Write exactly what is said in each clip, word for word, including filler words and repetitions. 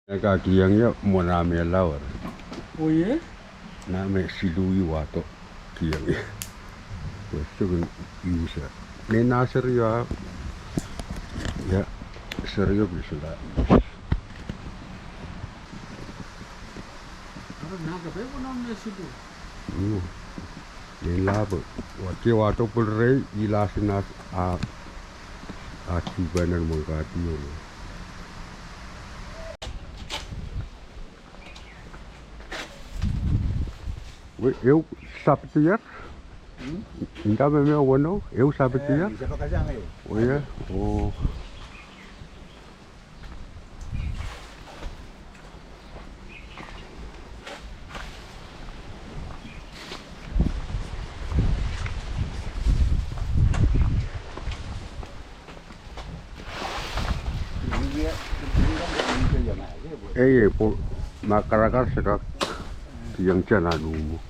E kak kihong ie mwo nah me lawer. Oh ie? Nah me siluh ih wahdo kihong ie. Pwe sohte kin use. Nein nah serio ah. Ia, serio pil solahr use. Aro nah kepei pwe nah me siluh. Mm. Nein lah pwe. Wahdo, wahdo pwurei, ih lah sin ah, ah, ah, tuhpene mwo kak ih. We, ehu sapwdier? Hmm? Inda me me weno, ehu sapwdier? Eh, sapwdier. Oh, ie. Oh. Ei, ei, pwe ma karakar se kak kihong tana luhmwo.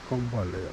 Komw pwal ie.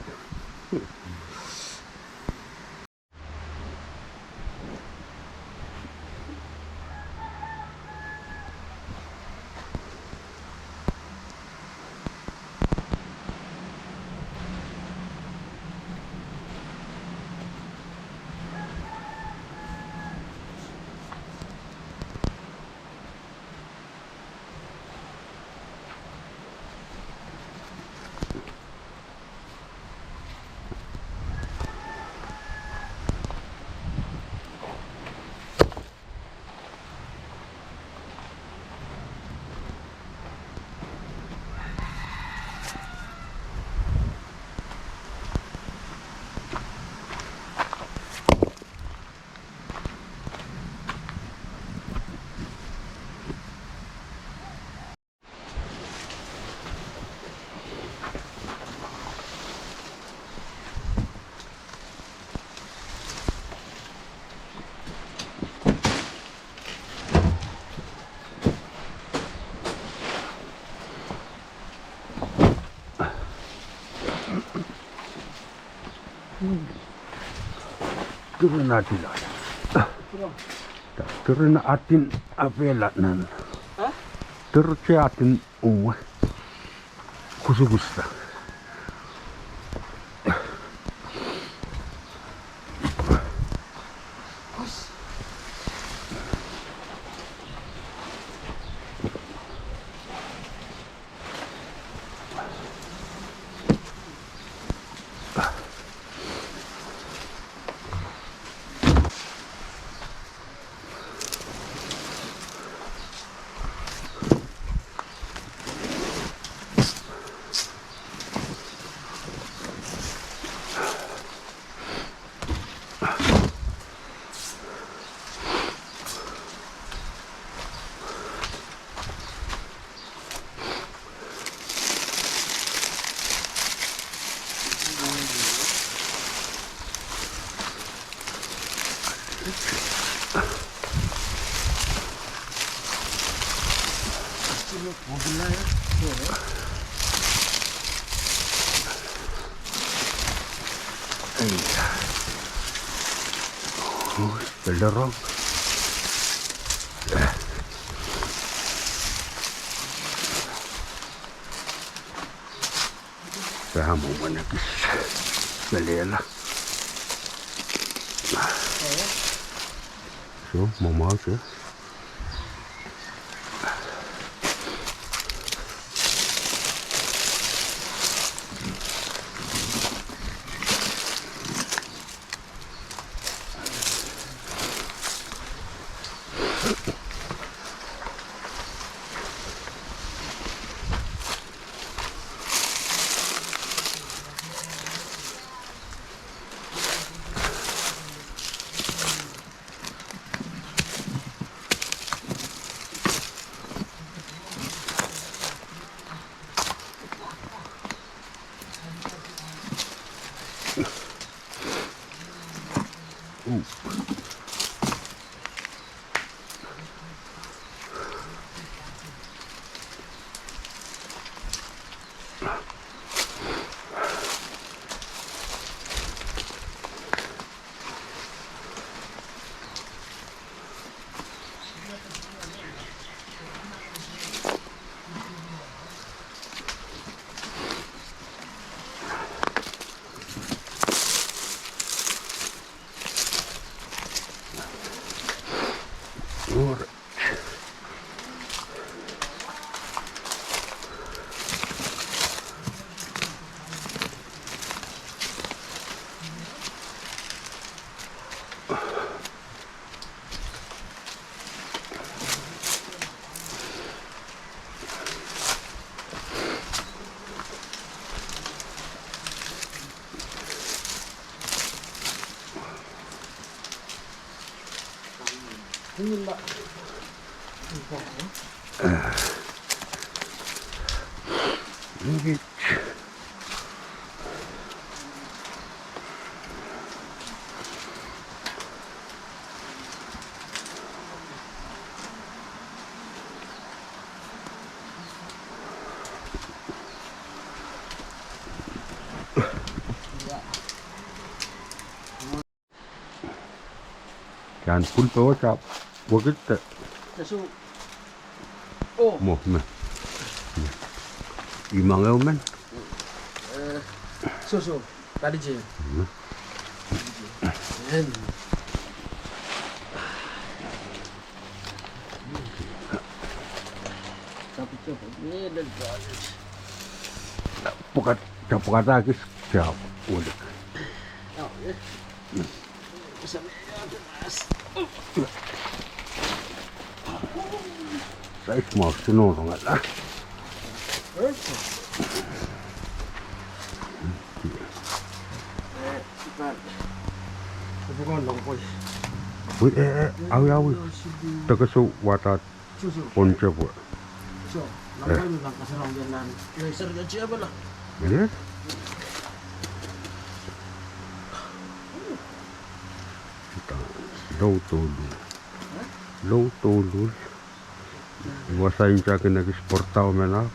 Diren ahdin, diren ahdin apehla nan. Diren ahdin umwe. Kusukusta. Lerong. Pahn mwomwen ekis. Mehlel. So, mwomwen se. Kan pwulpowe sa wekidte. Mwo me. Imang ehu men. Soso, kalije. Pwukat, pwukat a kis sa wekid. Saik mwo sinohng rongala. Wi, eh, eh, awi, awi. Teke so wata. Pwon tepwe. Yes. Lou douluhl. Lou douluhl. Wasa intakin ekis pwurda mena.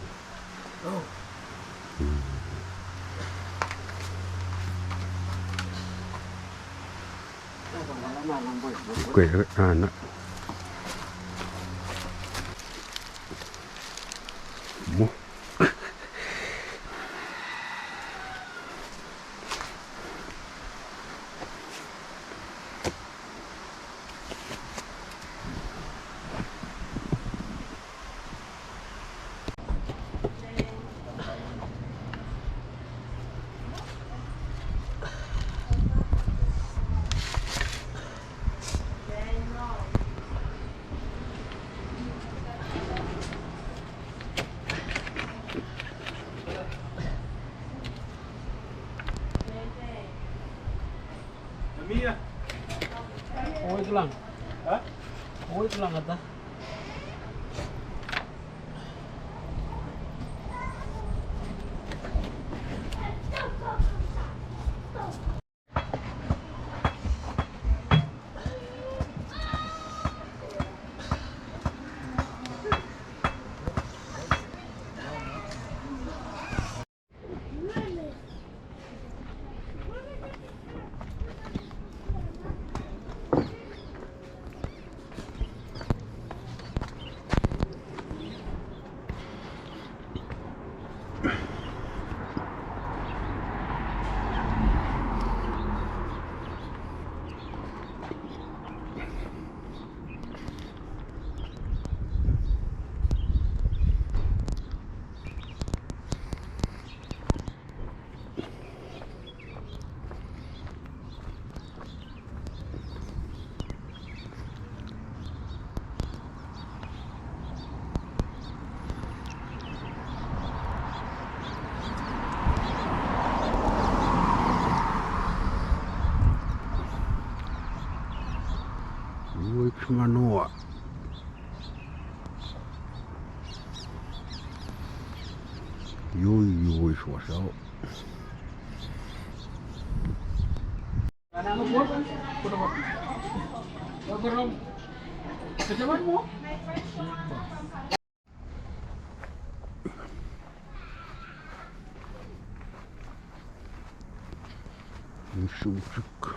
Ke, ana. Mwo. Oik lang. Oik lang ata. Wet manoa. Yoi, yoi, wet wasao. Nsutuk.